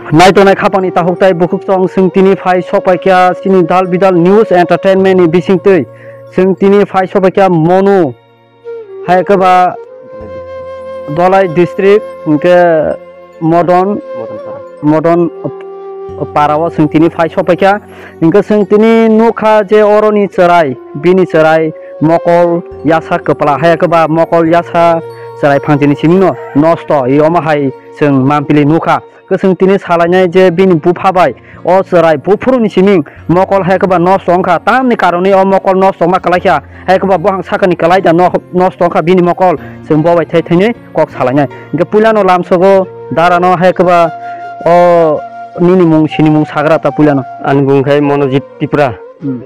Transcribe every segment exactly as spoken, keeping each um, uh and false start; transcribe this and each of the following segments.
Naitonai khapangni takhuk tai bukhuk chwng, chwng tini phai sokpaikha chini Dal Bidal News Entertainment ni bisingtwi. Chwng tini phai sokpaikha Monu, hai khe ba Dhalai district, hinkhe Modon, Modon para. Modon para o chwng tini phai sokpaikha. Hinkhe chwng tini nukha je oroni chwrai, bini chwrai mokol yasa kwpla, hai khe ba mokol yasa chwrai phangsini simino nosto, i omo hai chwng mampili nukha. Kwchwng tini salainai je bini bupha bai o chwrai buphuruni siming mokol hai khe ba nosto wngkha, tamni karonwi o mokol nosto wngma kwlaikha, hai khe ba bohang sakani kwlai da no-, nosto wngkha bini mokol, chwng bo bai thai thainwi kok salainai. Hinkhe puilano lamsogo darano hai khe ba o nini mung sinimung sagra ta puilano. Ani bung khai Monojit Tripura. Hmm.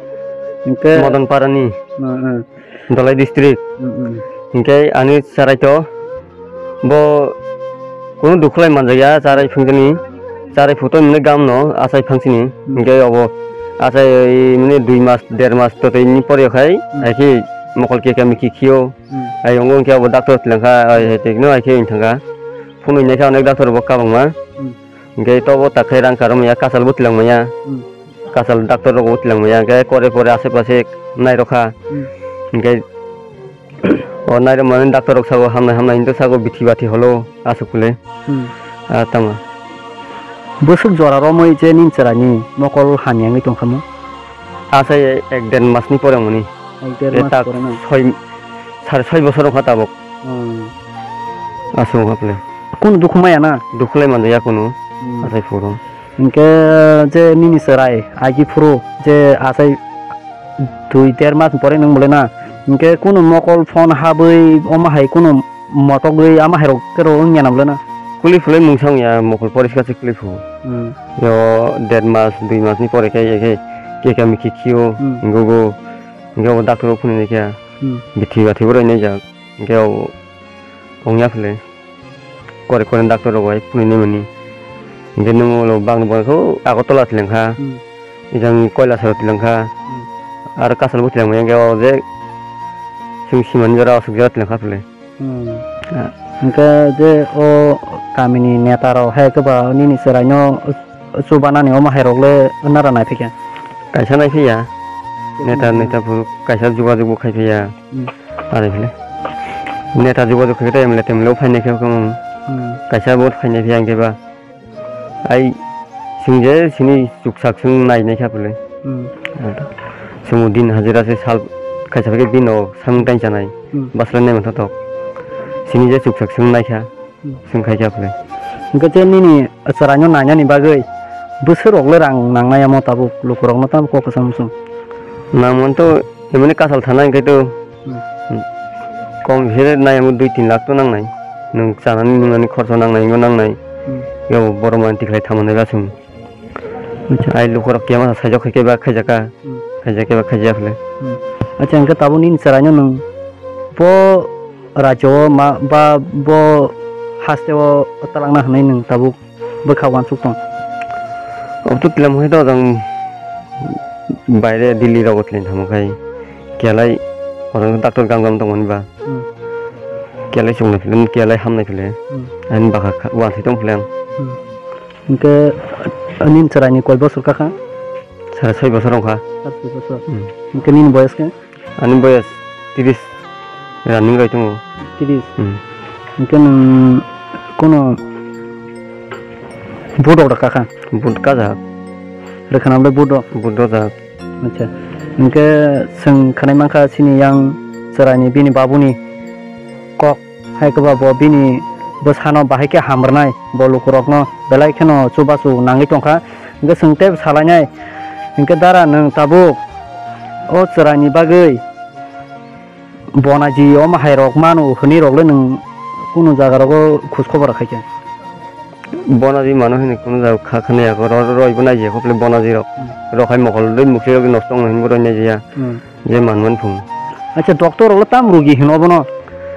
Hinkhe Modon parani. Hmm, hmm. Dhalai district. Hmm, hmm. Hinkhe ani chwrai to bo kunu dukhu lai manjakya, chwrai phangsini, chwrai photo mwnwi gamno achai phangsini. Hmm. Hinkhe obo achai mwnwi dui mas, der mas totwi ni pore khai, hmm, hai khe mokol keka miki khio. Hmm. Ayongo hinkhe obo doctor twlangkha, ai, hai tekno hai khe wng thangkha. Phunui naikha onek doctor bo kabangma. Hmm. Hinkhe tobo tak khe rang karwk manya, kachal bo twlang manya. Hmm. Kachal doctor rok bo twlang manya, hinkhe kore kore aswk aswk nairokha. Hmm. Hinkhe o nairok mani doctor rok sago hamnai hamnai hinwi sago bithi bathi holo aswk phule. Hmm. Ah, tama. Bwswk jora romwi je nini chwraini mokol hamya wngwi tongkha mo? Asai ek der masni pore wngmani. Ek der mas pore na? Soi, sare soi bosor wngkha tabuk. Hmm. Aswk wngkha phule. Kunu dukhu maya na? Dukhu lai manjakya kunu. Hmm. Asai phuru. Hinkhe je nini chwrai agi phuru je asai dui der mas pore nwng bole na, hinkhe kunu mokol phone habwi omo hai kunu motogwi ama hai rok khe rw wngya na bole na? Kuli phulai mungsa wngya, mokol poriskar se kuli phu. Hmm. Yo der mas dui mas ni pore khe, khe keka miki khio, hmm, hingo go, hingo go doctor rok phunui naikha. Hmm. Bithi bathi bo roi naijak. Hinkhe o wngya phile kore kore doctor rok bai phunui nai mani. Hinkhe nwng ulo bang bo khe Agartala twlang kha. Hmm. Ejang Kailasahar twlang kha. Hmm. Aro Kachal bo twlang manya, hinkhe o je chwng simani jora aswk jora twlang kha phile. Hmm. Ah. Hinkhe je o kamini neta rok hai khe ba nini chwraino chubanani omo hai rok le nara nai phikha? Kaisa nai phiya. Hmm. Neta, neta phuru kaisa jogajog bo khai phiya. Hmm. Are phile. Neta jogajog khai tai emle temle phai nai khe kamo. Hmm. Kaisa bo phai nai phiya hinkhe ba. Ai chwng je sini chuksak chwng nai nai kha phile. Hmm. Chwng din hajira se sal kaisa phai khe bino samung tang chanai. Hmm. Basle nai mantha tok. Sini je chuksak chwng nai kha. Hmm. Chwng khai kha phile. Hinkhe je nini chwraino nainani bagwi bwswk rok le rang nangnai amo tabuk lukurokno tamo kok kwcham chwng? Nang man to emani kachal thana hinkhe to, hmm, kom khe nai amo dui tin lakh to nangnai. Nwng chanani nungnani khorcho nangnai, wngma nangnai. Hmm. Yabo borok mani tikhlai thamanai ba chwng. Acha. Ai lukurok kema saijak khai khe ba khaijak kha. Hmm. Khaijak khe ba khaijak phile. Hmm. Acha, hinkhe tabuk nini chwraino nwng bo rajyo o ma, ba bo haste o twlangna hwnwi nwng tabuk bwkha uansuk tong? Obo to twlang hai to jang baire Delhi rogo twlang thangma khai kelai oro doctor gam gam tongmani ba. Hmm. Kelai chuknai phile, kelai hamnai phile. Hmm. Ani bwkha kha-, uansai tong phile ang. Hmm. Hinkhe nini chwraini koi bosor kakha? Sare soi bosor wngkha. Sat soi bosor. Hmm. Hinkhe nini boyos khe? Ani boyos tris running roi tongo. Tris? Hmm. Hinkhe nwng kono vote rok rwkha kha? Vote kajak. Rwkha na bwlai vote rok? Vote rwjak. Acha. Hinkhe chwng khwnai mankha chini yang chwraini bini babuni kok. Hai khe ba bo bini bwsano bahai khe hamrwnai, bo lukurokno belai kheno chubachu nangwi tongkha. Hinkhe chwng teibo salainai, hinkhe dara nwng tabuk o chwraini bagwi bonaji omo hai rok manu hwnwi rok le nwng kunu jaga rogo khoj khobor khai khe? Bonaji mano hwnwi kunu jaga kha khani ya, ro-, ro-, roi bo nai ya, khople bonaji rok. Hmm. Rok hai mokol dui mukti rok nosto wng hinwi bo roi nai ya. Hmm. Je manmani phung. Acha, doctor rok le tam rugi hino bono?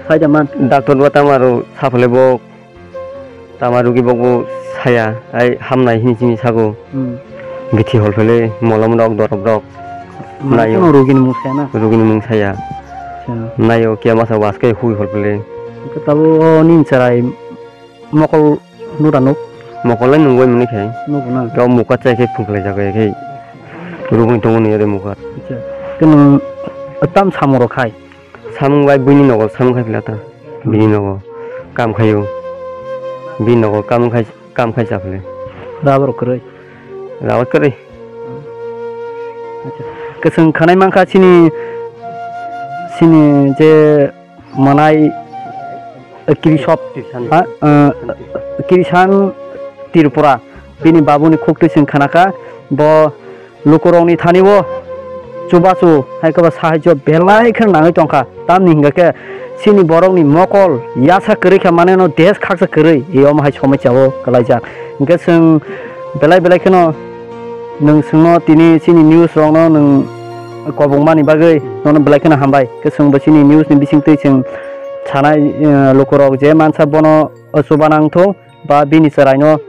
Phaida man. Doctor bo tamo aro saphale bo tamo rugi bo bo saya, ai hamnai hini sini sago. Hmm. Bithi hol phele molom rok, dorop rok. Mane nayo. Kono rugini mung saya na? Rugini mung saya. Acha. Nayo kiya masa was kai hui hol phele. Tabuk o nini chwrai mokol nura nuk? Mokol lai nungwi mani khai. Nugo na? Kau muka chai khai phung khlai jaga khai. Rubui tongo ni ere muka. Acha. Kunu tam samung rok khai. Samung bai buini nogo samung khai phila ta. Bini nogo kam khayo. Bini nogo kam khai, kam khai cha phile. Rabar kwrwi. Rabar kwrwi. Acha. Kwchwng khanai mankha chini, chini je manai, eh, Krishop, Krishan. Ha? Eh, Krishan Tripura. Bini babuni khuktwi chwng khanakha, bo lukurokni thani-o chubachu hai khe ba sahajyo belai kheno nangwi tongkha. Tamni hingkha khe chini borokni mokol yasa kwrwi kha, maneno desh khaksa kwrwi, e omo hai somosya o kwlaijak. Hingkhe chwng belai belai kheno nwng chwngno tini chini news rokno nwng kobongmani bagwi nono belai kheno hambai. Khe chwngbo chini news ni bisingtwi chwng sanai, eh, lukurok je mansa bono chuba nangthung ba bini chwraino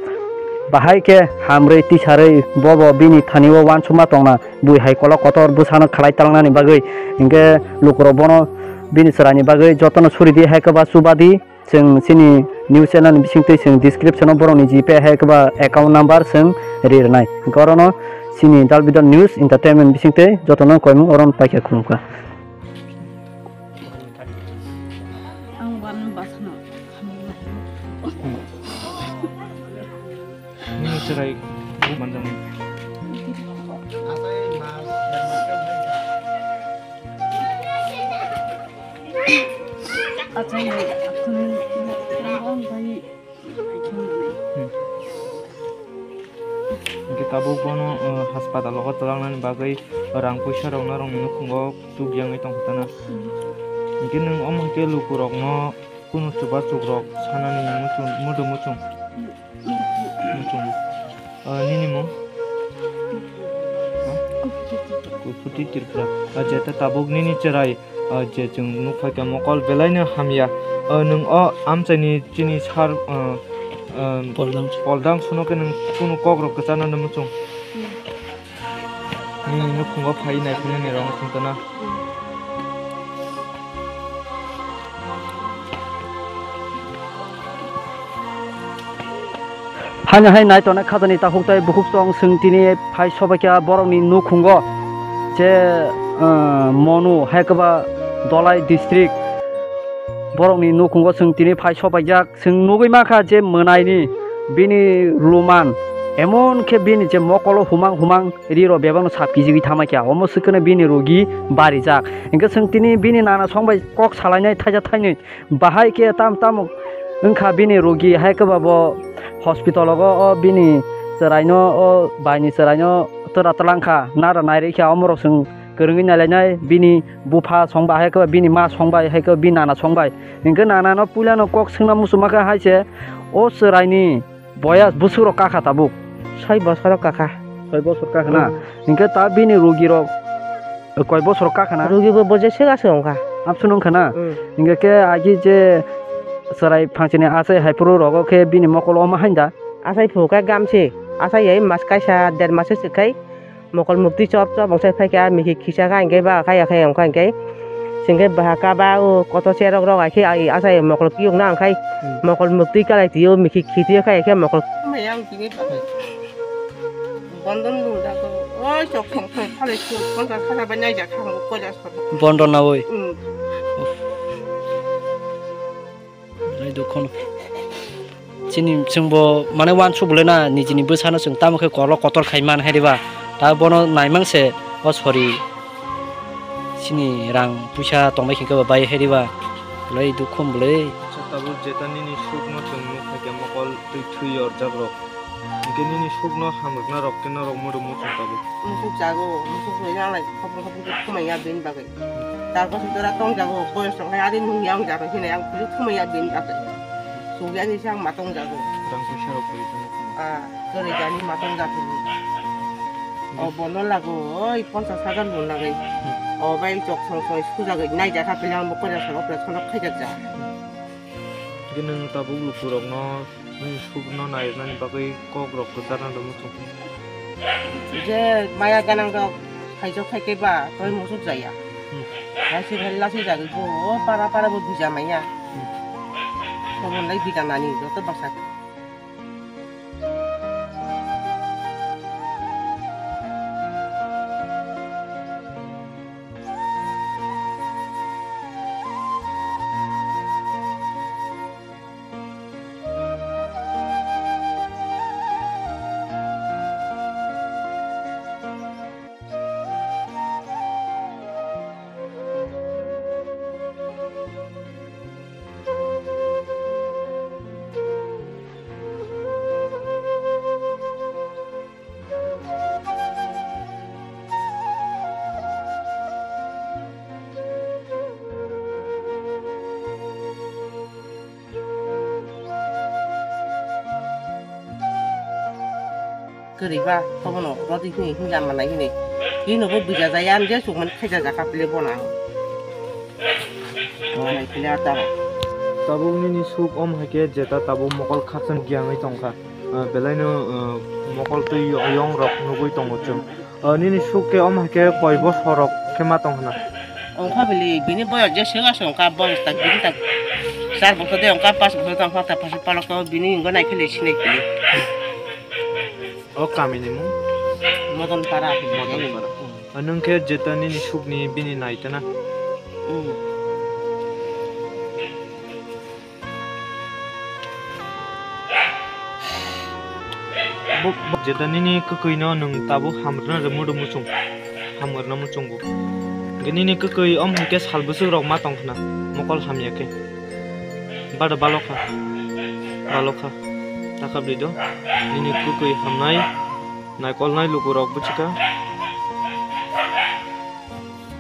bahai khe hamrwi tisarwi bobo bini thani-o uansukma tongna bui hai kolok kotor bwsano khlai talnani bagwi. Hingkhe lukurok bono bini chwraini bagwi jotono suridi hai khe ba chubadi. Chwng chini news channel ni bisingtwi chwng description o borokni G Pay hai khe ba account number chwng rirnai. Hingkhe orono chini Dal Bidal News Entertainment bisingtwi jotono koimung orono paikha khulumkha. Ang ban basano. Nini chwrai manjak. Achai, achai, achai. Hmm. Hingke tabuk bono, uh, haspatalo o twlangnani bagwi rang puisa rok norokni nukhungo tubuyangwi tongkha tana. Hmm. Hingke nwng omo hingke lukurokno kunu chubachukrok sanani muchung, mudu muchung. Muchung. Uh, nini mung? Huh? Kukuti Tripura. Ah, jeta tabuk nini cherai. Ah, je chwng nukphai kha mokol belaino hamya. Ah, nwng o amchaini chini sar, ah, ah, Poldang. Poldang suno khe nwng kunu kokrok kwchana nw muchung. Hmm. Nini nukhungo phai naiphunani rong thungtana. Hmm. Haino hai nai tongnai khajani takhuk tei bukhuk chwng chwng tini phai sobaikha borokni nukhungo je, ah, Monu hai khe ba Dholai district borokni nukhungo chwng tini phai sobaijak. Chwng nugwi mankha je mwnaini bini luman emon khe bini je mokolo humang humang ri rok bebakno sap kijigwi thamaikha, omo swkeno bini rugi barijak. Hingkhe chwng tini bini nana songbai kok salainai thaisa thainwi. Bahai khe tam tamo wngkha bini rugi, hai khe ba bo hospital o, o bini chwraino, o baini chwraino twra twlangkha, nara nairikha, omorok chwng kwrwngwi nailainai, bini bupha songbai, hai khe ba bini ma songbai, hai khe ba bini nana songbai. Hinkhe nanano puilano kok swngna muchungma khe hai se, o chwraini boyas bwswk rok kakha tabuk? Soi bosor rok kakha. Soi bosor kakha na? Hmm. Hinkhe ta bini rugi rok koi bosor kakha na? Rugi bo boje sega se wngkha. Abswk wngkha na? Hmm. Hinkhe khe agi je chwrai phangchini achai hai phuru rogo khe bini mokol omo hain da? Achai phu khe gamse. Achai yai mas kaisa der mas se swk khai. Mokol muktwi chop chop wngsa phai kha, mikhi khisa kha, hinkhe ba kha, ya kha, ya wngkha, hinkhe singkhe baha kha ba, o kotor cherok rok hai khe, ai, achai mokol kiyok na wngkhai, hmm, mokol muktwi kalai twi o, mikhi khitwi kha, ya khe mokol. Maya ang tini ba hai. Bondon lung da ko, oi, chok song song, phale chuk, phone ka khana ba nai ja kha, mo ko ja sor. Bondon na oi. Hmm. Belai dukhono. Chini chwngbo mane uansuk bwlai na nijini bwsano chwng tamo khe kolok kotor khai man hai riba. Ta bono naimang se o sori. Chini rang puisa tongbai khe kebo bai hai riba. Belai dukhom bwlai. Tabuk jeta nini sukno chwng nukha khe mokol twi thwi yorjak rok. Hinkhe nini sukno hamrwkna rok khe norok mudu muchung tabuk. Musuk jago, musuk rwina lai khopor khopor khe thumaiya bini bagwi. Tarpor se jora tong jago, boyos rok hai adi nung yang jago hinai ang kuli thumaiya bini bagwi. Sugya ni sang ma tong jago. Rang puisa rok kuli tong jago. Ah, kwrwi jani ma tong jago. O bono lago, oi ponchas hajar lun lagwi. Hmm. O bai chok song song sujagwi nai jakha pili ang bo koira song operation rok khaijak ja. Hinkhe nwng tabuk lukurokno Nini sukno nairwnani bagwi kok rok kwcharna rwmwchwng. Je maya ganang rok khaijak khai khe ba tei musuk jaya. Hmm. Hai se hai lasi jagwi bo o para para bo bija maya. Hmm. Tobonai bija nani joto bwsa. Kwrwi ba, tobono rodi hini hinja manai hini. Hino bo bija jaya, ang je suk mani khaija jaka pile bona. Manai pile ata. Tabuk nini suk om hai khe jeta tabuk mokol khakchang giangwi tongkha. Ah, belaino, ah, mokol twi yo-, yong rok nugwi tongo chwng. Ah, nini suk khe om hai khe koi bosor rok khe ma tong hwna? Ongkha bili, bini boyos je sega songkha, boyos tak bini tak char bosor de ongkha, pas bosor de ongkha, ta pas palok to bini ingo nai khe le sinai khe le. O kamini mung? Modon Para. Modon Para. Hmm. Ah, nwng khe jeta nini sukni bini naitana? Hmm. Bo, bo, jeta nini kwkwino nwng tabuk hamrwna rwmwi rwmwi chung. Hamrwna muchungo. Hwnkhe nini kwkwi om hai khe sal bwswk rok ma tong khna. Mokol hamya khe. Bada balokha. Balokha. Takha bwlwi do. Nini kwkwi hamnai, naikolnai lukurok bwchikha.